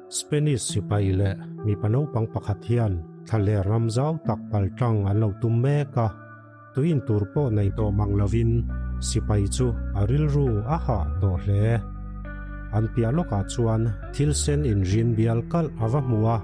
Spanish sipai leh mipa naupang pakhat hian thlaler ram zau tak paltlang an lo tum mek a. Tui in tur pawh nei tawh mang lovin sipai chu a rilru a hah tawh hle. An piah lawkah chuan thil sen inrin bial kalh a va hmu a,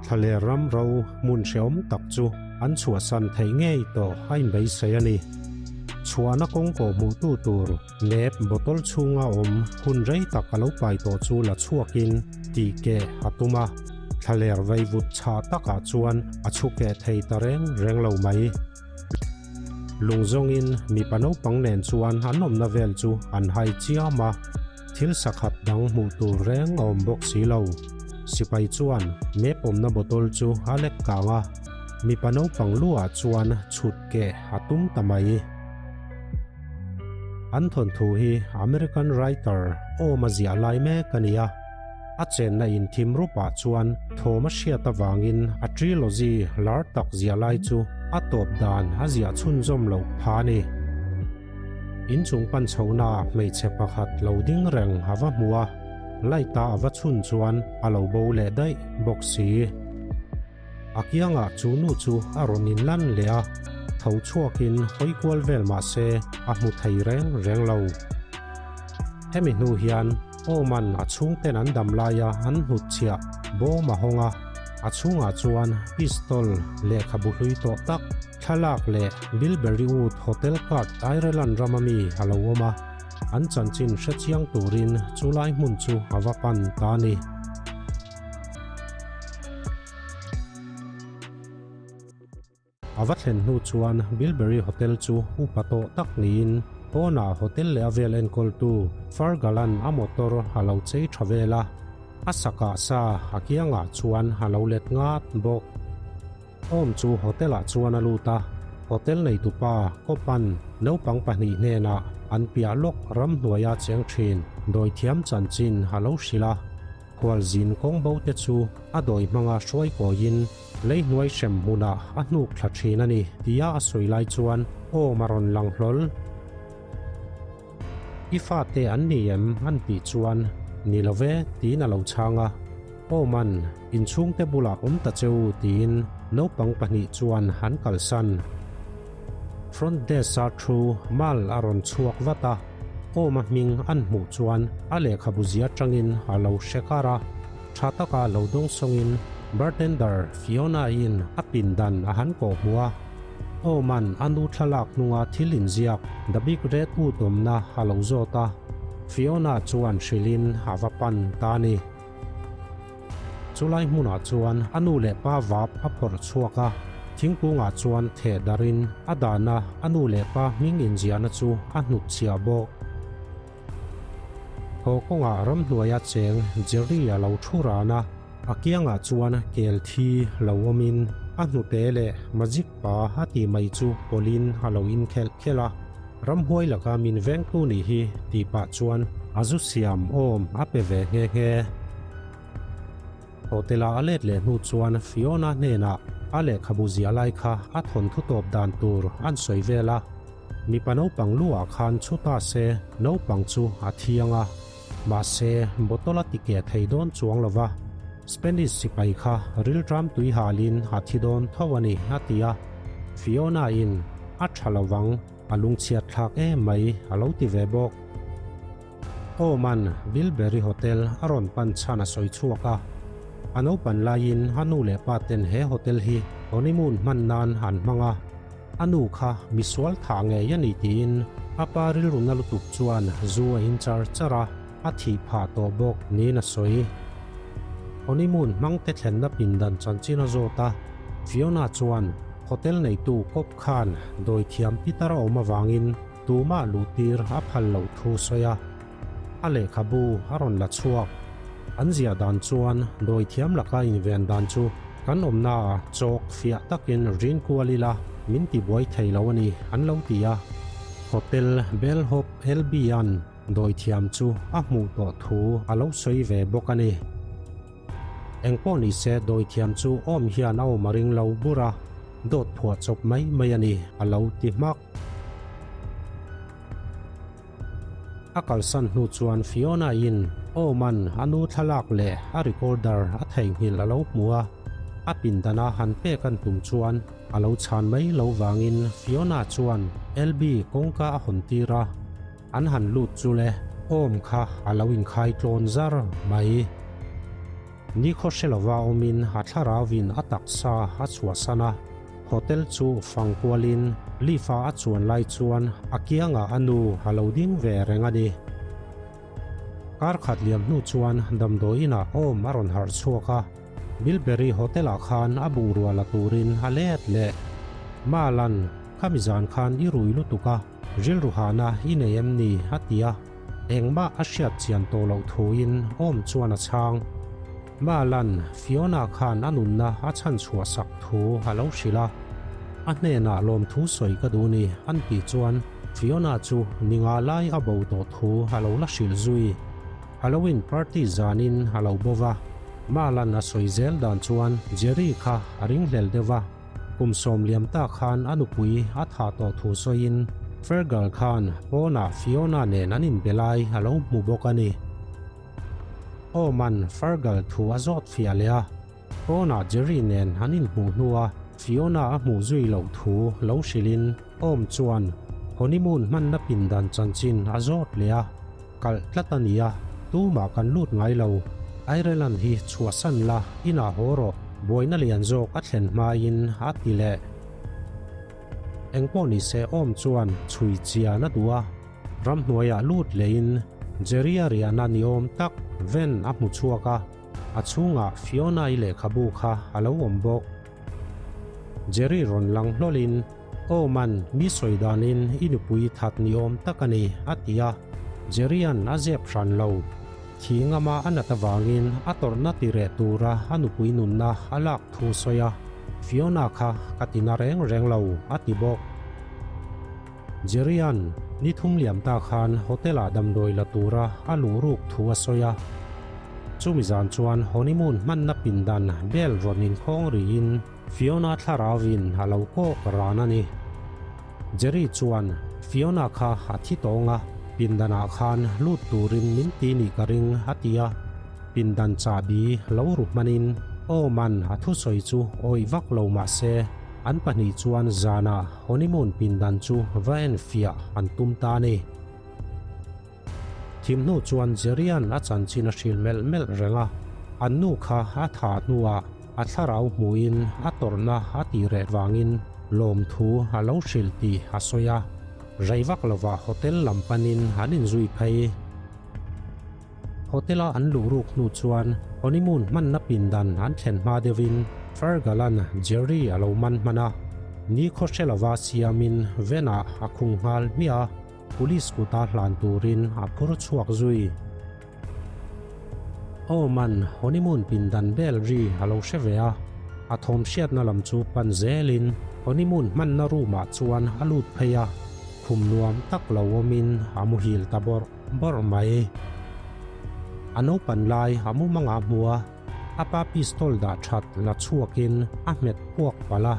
thlaler ram ro hmun hrehawm tak chu an chhuahsan theih ngei tawh a inbeisei a ni. Chhuahna kawng kawh hmuhtu tur nep bottle chhunga awm hun rei tak a lo pai tawh chu la chhuakin tih keh a tum a, thlaler veivut chhah takah chuan a chhu keh thei ta reng reng lo mai. Lung zawngin mipa naupang nen chuan an awmna vel chu an hai chiam a, thil sakhat dang hmuh tur reng a awm bawk si lo. Sipai chuan map awmna bottle chu a lek kang a, mipa naupang luah chuan chhut keh a tum ta mai. An thawnthu hi American writer awm a ziah lai mek a ni a, a chenna in thim rupah chuan thawm a hriat avangin a trilogy lar tak ziah lai chu a tawp dan a ziah chhunzawm loh pha a ni. Inchung pan chhohna hmeichhe pakhat lo ding reng a va hmu a, light a a va chhun chuan a lo bo leh daih bawk si. A kiangah chu nu chu a rawn inlan leh a, tho chhuakin hawi kual vel mah se a hmu thei reng reng lo. Hemi hnu hian Awman a chhungten an dam laia an hnutchhiah bawm a hawng a, a chhungah chuan pistol, lehkhabu hlui tawh tak, thlalak leh Bilberry Wood Hotel Card Ireland rama mi a lo awm a, an chanchin hrechiang turin chulai hmun chu a va pan ta a ni. A va thlen hnu chuan Bilberry Hotel chu upa tawh tak niin pawnah hotel leh a vel enkawltu Fergal-a'n a motor a lo chei tha vel a, a sakah sa a kiangah chuan a lo let ngat bawk. Awm chu hotel-ah chuan a lut a, hotel neitupa Kopan naupang pahnih hnenah an piah lawk ramhnuaia cheng thin dawithiam chanchin a lo hrilh a. Khualzin kawng bo te chu a dawi hmanga hruai kawiin leihnuai hrem hmunah a hnuk thla thin a ni tia a sawi lai chuan awm a rawn lang hlawl. I fate an ni em? an tih chuan ni lo ve tiin a lo chhang a. Awman inchhungte bulah awm ta che u tiin naupang pahnih chuan an kalsan. Front desk-a thu mal a rawn chhuak vat a, Awma hming an hmuh chuan a lehkhabu zia atangin a lo hre kar a, tha taka lo dawng sawngin bartender Fiona-in a pindan a han kawh hmuh a. Awma'n a nu thlalak hnunga thil inziak The Big Red Wood awmna a lo zawt a, Fiona chuan hrilhin a va pan ta a ni. Chulai hmunah chuan a nu leh pa vap a phawrh chhuak a, thingkungah chuan theh darin a dahna a nu leh pa hming inziahna chu a hnutchhiah bawk. Haw kawngah ramhnuaia cheng Jerry a lo thu ran a, a kiangah chuan kel thi lo awmin a hnute leh magic pa a tih mai chu pawlhin a lo inkhelh khelh a. Ramhuai laka min vengtu nih hi tih pah chuan a zu siam awm a pe ve nghe nghe. Hotel-a a let leh hnu chuan Fiona hnenah a lehkhabu ziah lai kha a thawnthu tawp dan tur an sawi vel a. Mipa naupang luah khan chhu ta se naupang chu a thiang a, mahse bottle a ti keh thei dawn chuang lo va, Spanish sipai kha rilṭam tui halin a thi dawn tho a ni a ti a. Fiona-in a ṭha lo vang, a lungchhiat thlak em mai a lo ti ve bawk. Aw man, Bilberry Hotel a rawn pan chhan a sawi chhuak a. A naupan laiin a nu leh pa ten he hotel hi honeymoon hman nan an hmang a. A nu kha misual thah ngei a ni tiin a pa rilru na lutuk chuan zu a in char char a, a thih phah tawh bawk niin a sawi. Honeymoon hmang te thlenna pindan chanchin a zawt a, Fiona chuan hotel neitu kawp khan dawithiam pitar a awm avangin Tumah luhtir a phal loh thu sawi a, a lehkhabu a rawn la chhuak. An ziah dan chuan dawithiam laka inven dan chu kan awmnaah chawk fiah takin rin kual ila min tibuai thei lo a ni an lo ti a. Hotel Bellhop LB-a'n dawithiam chu a hmuh tawh thu a lo sawi ve bawk a ni. Engpawh ni se dawithiam chu awm hian a awm a ring lo bur a, dawt phuah chawp mai mai a ni a lo ti hmak. A kalsan hnu chuan Fiona-in Awman a nu thlalak leh a recorder a theihnghilh a lo hmu a, a pindana han pek an tum chuan a lo chhan mai lo vangin Fiona chuan Elby kawngka a hawn tir a, an han lut chu le Awm kha a lo inkhai tlawn zar mai. Nikhaw hre lova awmin a thlarauin a taksa a chhuahsan a, hotel chu fang kualin lift-a a chuan lai chuan a kiangah a nu a lo ding ve reng a ni. Kar khat liam hnu chuan damdawi inah awm a rawn harh chhuak a, Bilberry Hotel-ah khan a bungrua la turin a let leh. Malan, khami zan khan i rui lutuk a, rilru hahna i nei em ni? a ti a, engmah a hriat chian tawh loh thuin awm chuan a chhang. Malan, Fiona khan a nunna a chhan chhuah sak thu a lo hrilh a, a hnenah lawmthu sawi ka duh ni an tih chuan Fiona chu ni nga lai a bo tawh thu a lo la hrilh zui. Halloween party zanin a lo bo va, Malan a sawi zel dan chuan Jerry kha a ringhlel deuh va, kum sawm liam ta khan a nupui a thah tawh thu sawiin Fergal khan pawnah Fiona nen an inbe lai a lo hmu bawk a ni. Aw man, Fergal thu a zawt fiah leh a. Pawnah Jerry nen an inhmuh hnua Fiona a hmuh zui loh thu lo hrilhin Awm chuan honeymoon hmanna pindan chanchin a zawt leh a, kalh tlat a nia, tumah kan lut ngai lo. Ireland hi chhuahsan la, inah haw rawh, buaina lian zawk a thlen hmain a ti leh. Engpawh nise Awm chuan chhui chian a duh a. Ramhnuaiah lut lehin Jerry-a riahna ni awm tak van a hmu chhuak a, a chhungah Fiona-i lehkhabu kha a lo awm bawk. Jerry rawn lang hlawlin, Aw man, mi sawi danin i nupui that ni awm tak a ni, a ti a. Jerry-a'n a zep hran lo. Thi ngama a nat avangin a tawrhna ti reh tura a nupui nunna a lak thu sawi a, Fiona kha ka ti na reng reng lo, a ti bawk. Jerry-a'n ni thum liam ta khan hotel-ah damdawi la tura a luh ruk thu a sawi a. Chumi zan chuan honeymoon hmanna pindan bell rawn inkhawng riin Fiona thlarauin a lo kawk ran a ni. Jerry chuan Fiona kha a thi tawng a, pindanah khan lut turin min ti nih ka ring a ti a. Pindan chahbi lo ru hmanin aw man a thusawi chu awih vak lo mah se an pahnih chuan zanah Honeymoon pindan chu va en fiah an tum ta a ni. Thim hnu chuan Jerry-a'n a chanchin a hrilh melh melh reng a, an nu kha a thah hnuah a thlarau hmuhin a tawrhna a tih reh vangin lawmthu a lo hrilh tih a sawi a, rei vak lovah hotel lam panin an inzui phei. Hotel-a an luh ruk hnu chuan honeymoon hmanna pindan an thlen hma deuhin Fergal-a'n Jerry a lo man hman a, nikhaw hre lova siamin van-ah a khung nghal hmiah a, police kuta hlan turin a phur chhuak zui. Aw man, honeymoon pindan bel ri a lo hre ve a, a thawm hriatna lam chu pan zelin honeymoon hmanna room-ah chuan a lut phei a, khum nuam tak lo awmin a muhil ta bawrh. Bawrh mai. A naupan lai a mumang ah hmu a, a pa pistol dah that la chhuakin a hmet puak palh a,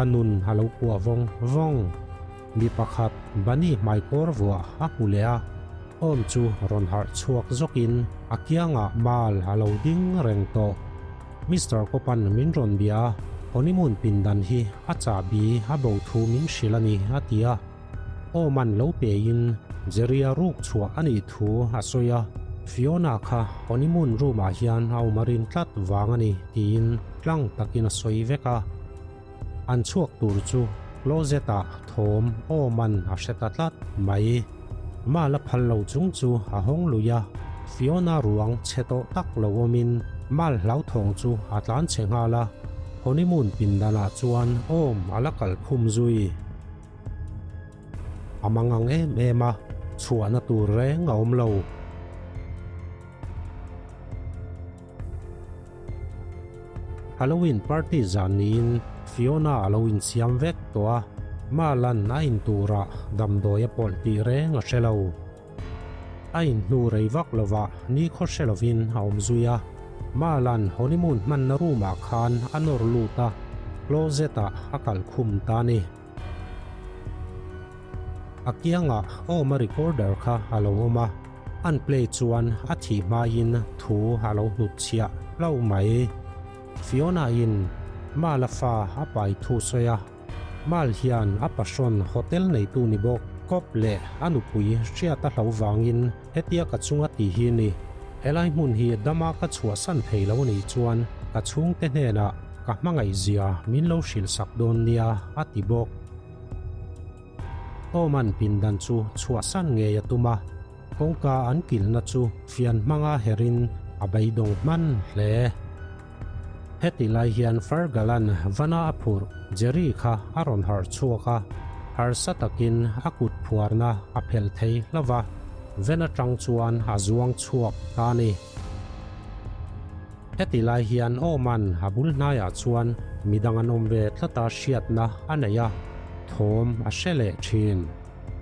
a nun a lo kuah vawng vawng. Mi pakhat bunny hmaikawr vuah a hmu leh a, awm chu rawn harh chhuak zawkin a kiangah mal a lo ding reng tawh. Mister Kopan min rawn bia a, honeymoon pindan hi a chahbi a bo thu min hrilh a ni a ti a. Aw man lo pein Jerry-a ruk chhuah a nih thu a sawi a, Fiona kha honeymoon room-ah hian a awm a rin tlat vang a ni tiin tlang takin a sawi vek a. An chhuak tur chu closet-ah thawm aw man a hre ta tlat mai. Mal a phal lo chung chu a hawng lui a, Fiona ruang chhe tawh tak lo awmin mal hlauthawng chu a tlan chhe nghal a, honeymoon pindanah chuan awm a la kal khum zui. A mangang em em a, chhuahna tur reng a awm lo. Halloween party zan niin Fiona a lo insiam vek tawh a, Malan a in turah damdawi a pawlh tih reng a hre lo. A inhnu rei vak lovah nikhaw hre lovin a awm zui a, Malan honeymoon hmanna room ah khan a nawr lut a, closet ah a kal khum ta a ni. A kiangah awma recorder kha a lo awm a. An play chuan a thih hmain thu a lo hnutchhiah hlauh mai. Fiona-in Mala fa a pai thu sawi a, Mal hian a pahrawn hotel neitu ni bawk kawp leh a nupui hriat a hlo vangin hetia ka chunga ti hi ni. Helai hmun hi dama ka chhuahsan thei lo anih chuan ka chhungte hnenah ka hmangaihzia min lo hrilhsak dawn nia a ti bawk. Awman pindan chu chhuahsan ngei a tum a, kawngka an kilhna chu fian hmanga herin a beidawng hman hle. Heti lai hian Fergal-a'n vana a phurh Jerry kha a rawn harh chhuak a, harsa takin a kut phuarna a phelh thei hlauh a, ven atang chuan a zuang chhuak ta a ni. Heti lai hian Awman a bul hnaiah chuan midang an awm ve tlata hriatna a nei a, thawm a hre leh thin.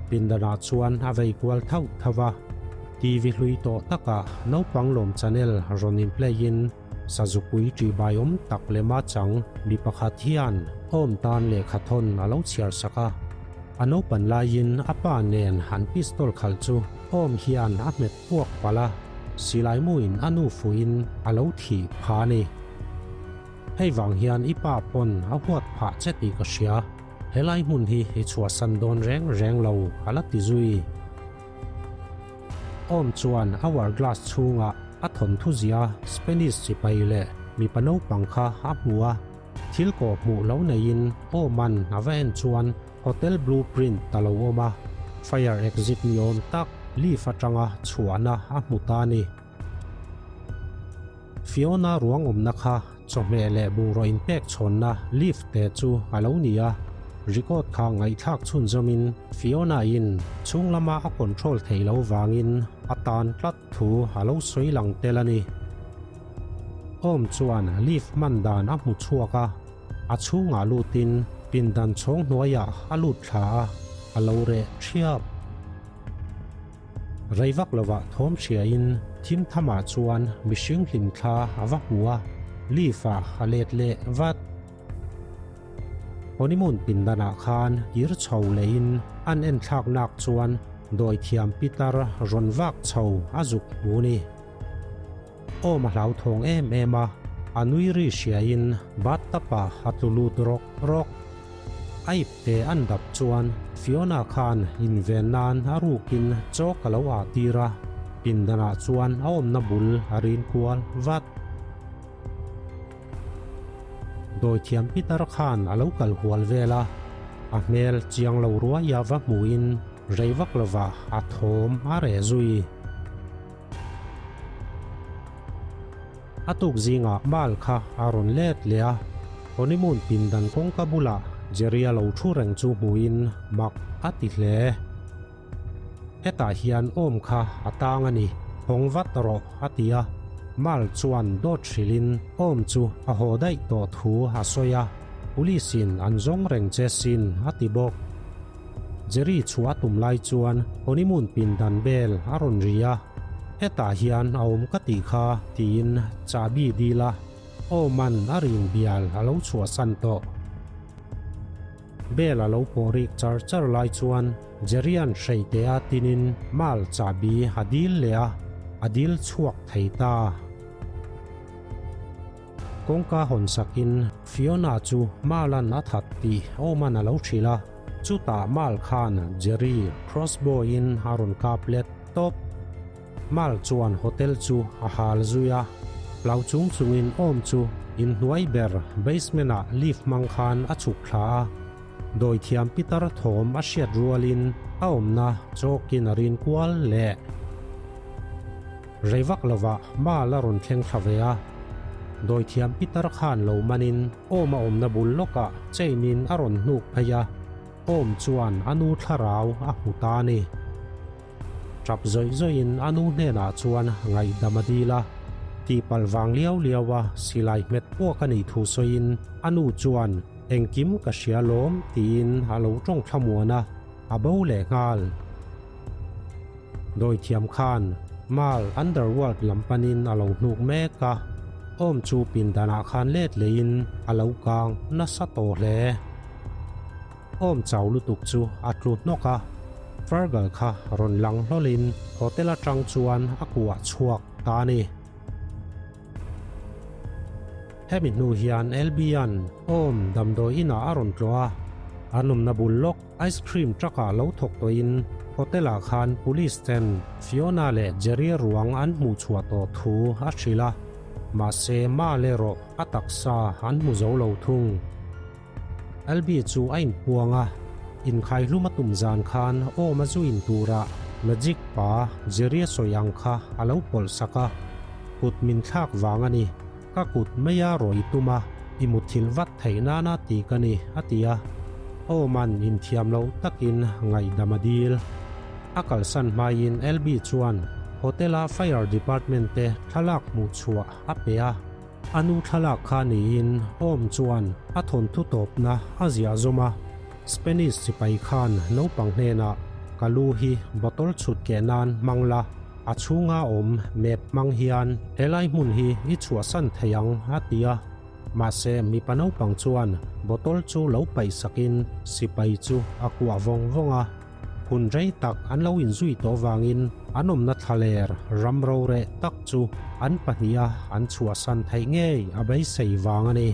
Pindanah chuan a vei kual thauh thauh a, TV hlui tawh takah naupang lawm channel rawn in play in sazupui ṭihbai awm tak lema chang mi pakhat hian awm tan lehkha thawn a lo chhiar sak a. A naupan laiin a pa nen an pistol khalh chu awm hian a hmet puak palh a, silai muin a nu fuhin a lo thih phah a ni. Hei vang hian i pa pawn a huat phah che tih ka hria. Helai hmun hi i chhuahsan dawn reng reng lo a la ti zui. Awm chuan hourglass chhungah a thawnthu zia Spanish sipai leh mipa naupang kha a hmu a, thil kawh hmuh lo neiin Awman a va en chuan hotel blueprint a lo awm a, fire exit ni awm tak lift atanga chhuahna a hmu ta a ni. Fiona ruang awmna kha chawhmeh leh bungraw inpek chhawnna lift te chu a lo ni a, record kha ngaihthlak chhunzawmin Fiona-in chhung lama a control theih lo vangin a tan tlat thu a lo sawi lang tel a ni. Awm chuan lift hman dan a hmu chhuak a, a chhungah lutin pindan chhawng hnuaiah a lut thla a, a lo reh thiap. Rei vak lovah thawm hriain thim thamah chuan mihring hlim thla a va hmu a, leaf-ah a let leh vat. Honeymoon pindanah khan kir chho lehin an enthlak nak chuan dawithiam pitar rawn vak chho a zuk hmu ni. Awm a hlauthawng em em a, a nui ri hriain bathtub-ah a tlu lut rawk rawk. A ipte an dap chuan Fiona khan inven nan a rukin chalk a lo ah tir a, pindanah chuan a awmna bul a rin kual vat. Dawithiam Peter khan a lo kal hual vel a, a hmel chiang lo ruaia va hmuhin rei vak lovah a thawm a reh zui. A tuk zingah Mal kha a rawn let leh a, honeymoon pindan kawngka bulah Jerry-a lo thu reng chu hmuhin mak a ti hle. Hetah hian awm kha a tang a ni, hawng vat rawh a ti a. Mal chuan dawt hrilhin awm chu a haw daih tawh thu a sawi a, Police-in an zawng reng che sin a ti bawk. Jerry chhuah a tum lai chuan honeymoon pindan bel a rawn ri a, hetah hian a awm ka tih kha tiin chahbi dil a, aw man a rin bial a lo chhuahsan tawh. Bel a lo pawh rik char char lai chuan Jerry-a'n hreihtea tinin mal chahbi a dil leh a, a dil chhuak thei ta. Kawngka hawn sakin Fiona chu Mal-a'n a that tih Awman a lo hrilh a, chutah Mal khan Jerry crossbow-in a rawn kap let tawp. Mal chuan hotel chu a hal zui a, hlau chung chungin Awm chu inhnuai ber basement-ah lift hmang khan a chhuk thla a, dawithiam pitar thawm a hriat rualin a awmna chawkin a rin kual leh. Rei vak lovah Mal a rawn thleng thla ve a, dawithiam pitar khan lo manin Awm a awmna bul lawkah chain-in a rawn hnuk phei a, Awm chuan a nu thlarau a hmu ta a ni. Tap zawih zawihin a nu hnenah chuan ngaihdam a dil a, tihpalh vang liau liau a silai hmet puak a nih thu sawiin a nu chuan engkim ka hria lawm tiin a lo tawng thlamuan a, a bo leh nghal. Dawithiam khan Mal Underworld lam panin a lo hnuk mek a, awm chu pindanah khan let leiin a lo kang nasa tawh hle. Awm chau lutuk chu a tlu hnawk a. Fergal kha rawn lang hlawlin hotel atang chuan a kuah chhuak ta a ni. Hemi hnu hian LB-a'n Awm damdawi inah a rawn tlawh a, an awmna bul lawk ice cream truck-ah lo thawk tawhin hotel-ah khan police ten Fiona leh Jerry ruang an hmuh chhuah tawh thu a hrilh a, mahse Mal erawh a taksa an hmu zo lo thung. Albi chu a inpuang a, inkhaihlum a tum zan khan awm a zu in turah Magic pa Jerry a sawi ang kha a lo pawlh sak a, kut min thlak vang a ni, ka kut mai a rawi tum a, i muthilh vat theih nana ti ka ni, a ti a. Awman inthiam lo takin ngaihdam a dil. A kalsan hmaiin Albi chuan Hotel-a Fire Department te thlalak hmuh chhuah a pe a. A nu thlalak kha niin Awm chuan a thawnthu tawpna a ziah zawm a, Spanish sipai khan naupang hnenah ka lu hi bottle chhut keh nan hmang la, a chhunga awm map hmang hian helai hmun hi i chhuahsan thei ang a ti a. Mahse mipa naupang chuan bottle chu lo paih sakin sipai chu a kuah vawng vawng a. Hun rei tak an lo inzui tawh vangin an awmna thlaler ram roreh tak chu an pahniha an chhuahsan theih ngei a beisei vang a ni.